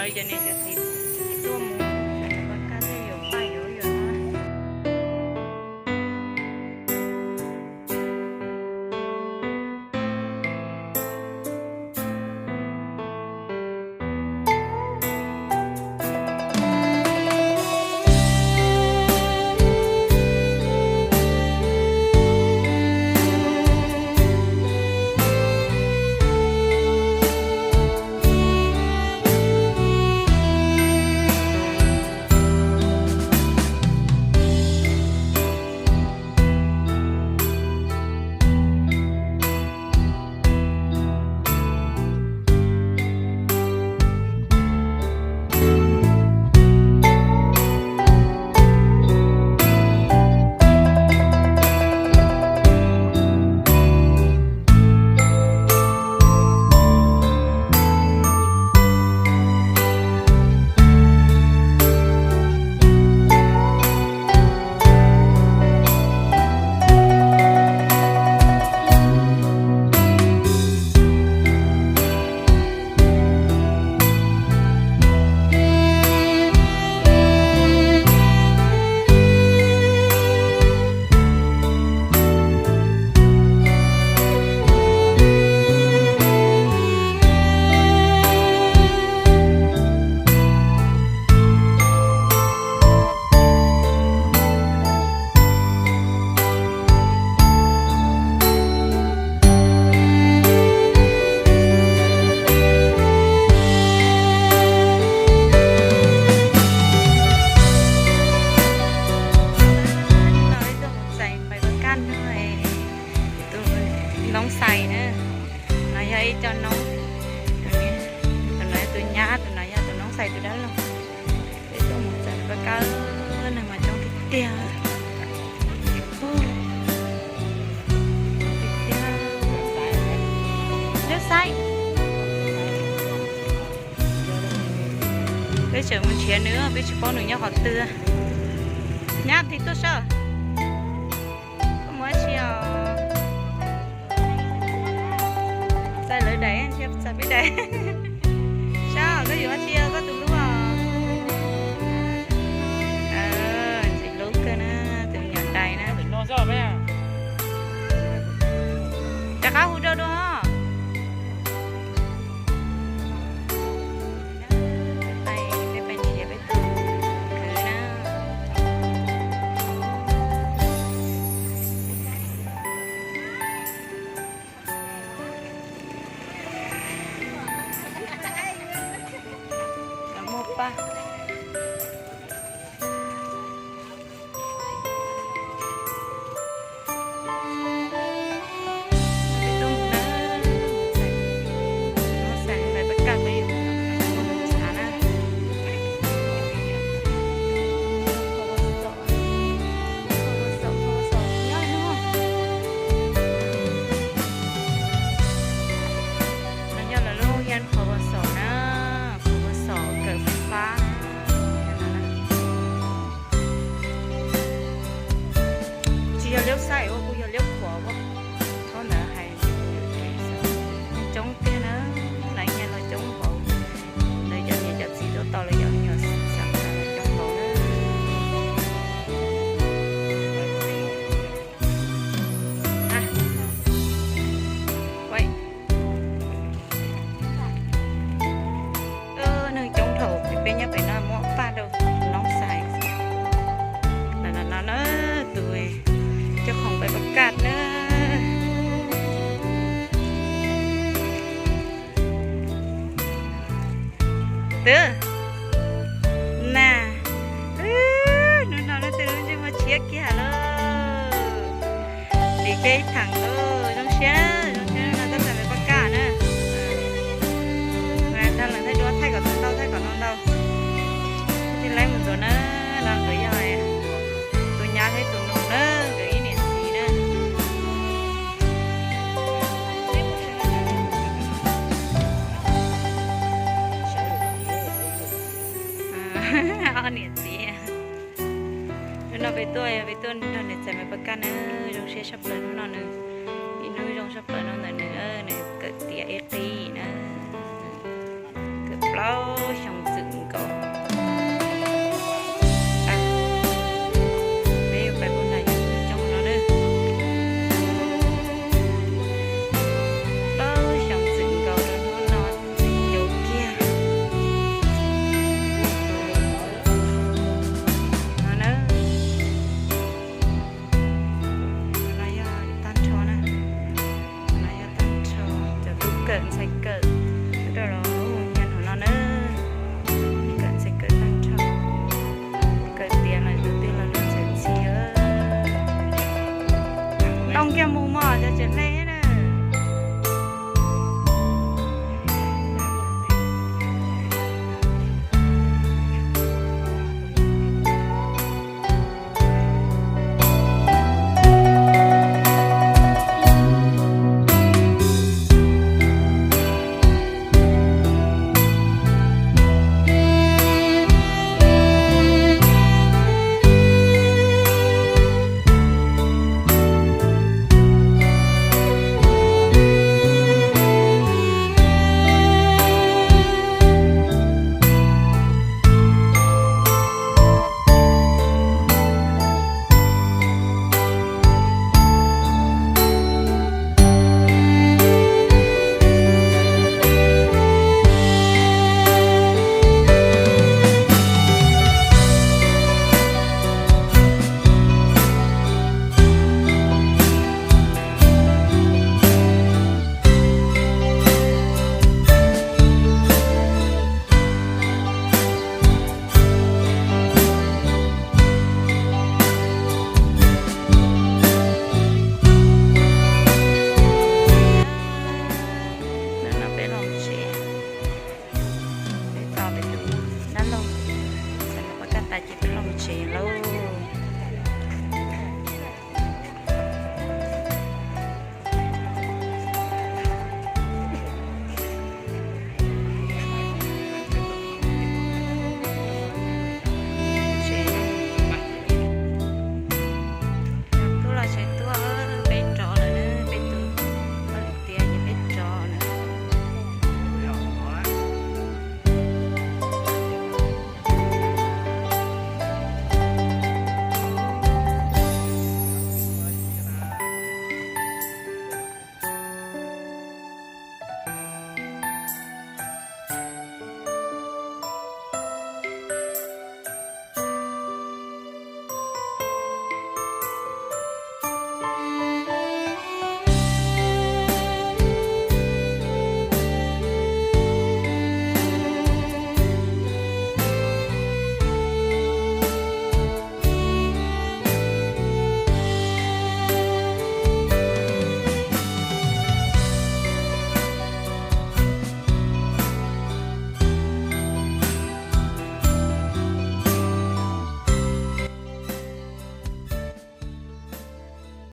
Cov niam cov txiv tuaj mus, cov paj kaj thiaj yuav paj yuav yuav no. Tus noob xais na, no yog ib co noob, tus no yog tus nyab, tus no yog tus noob xais tus dab laug. Peb tuaj mus txais paj kaj, neeg mas coob tiag tiag. Lub xaib, peb tseem mus nrhiav nws, peb tsis paub nws nyob qhov twg. Nyab, tig tuaj saib, koj mus dab tsi os? Txais lawv daim, txais peb daim. Saib koj yuav dab tsi, koj tus hlub os? Ntxim hlub kawg na, tus me nyuam dais na. Rov qab hu rau dua. Peb pais nrhiav peb tus kwv na. Muaj paj. No yog lawv lub hoob yaj Phav Vas Xom na, Phav Vas Xom kawm fab. Tsis yog Liab Xaim ua, kuj yog Liab Phuam ua. Thaum ntawd hais coob tiag na, lawv nyab los coob npaum, lawv cov niam cov txiv tuaj tos lawv cov me nyuam xav tas los coob npaum na. Neeg coob dhau, peb nyob pem no muab paj rau noob xais. No no, tus coj khoom pais pab kaj na. Twb na, hnub no leej twg lub ntsej muag tshiab kiag lawm. Dim kiag ib theem lawm, zoo siab, zoo siab no txoj pais pab kaj na. Thaij leej thaij duab, thaij kom tau ntau, thaij kom ntau ntau. Tsis laib mus ntxuav na, no nkawd yog tus nyab thiab tus nus na, nkawd ib niam txiv na. Ob niam txiv. Hnub no peb tuaj, peb tuaj nrog nws txais pais pab kaj na, zoo siab tshaj plaws hnub no nws, ib hnub zoo tshaj plaws no ntawm nws, nws kawm tiav ib qib na, kawm plaub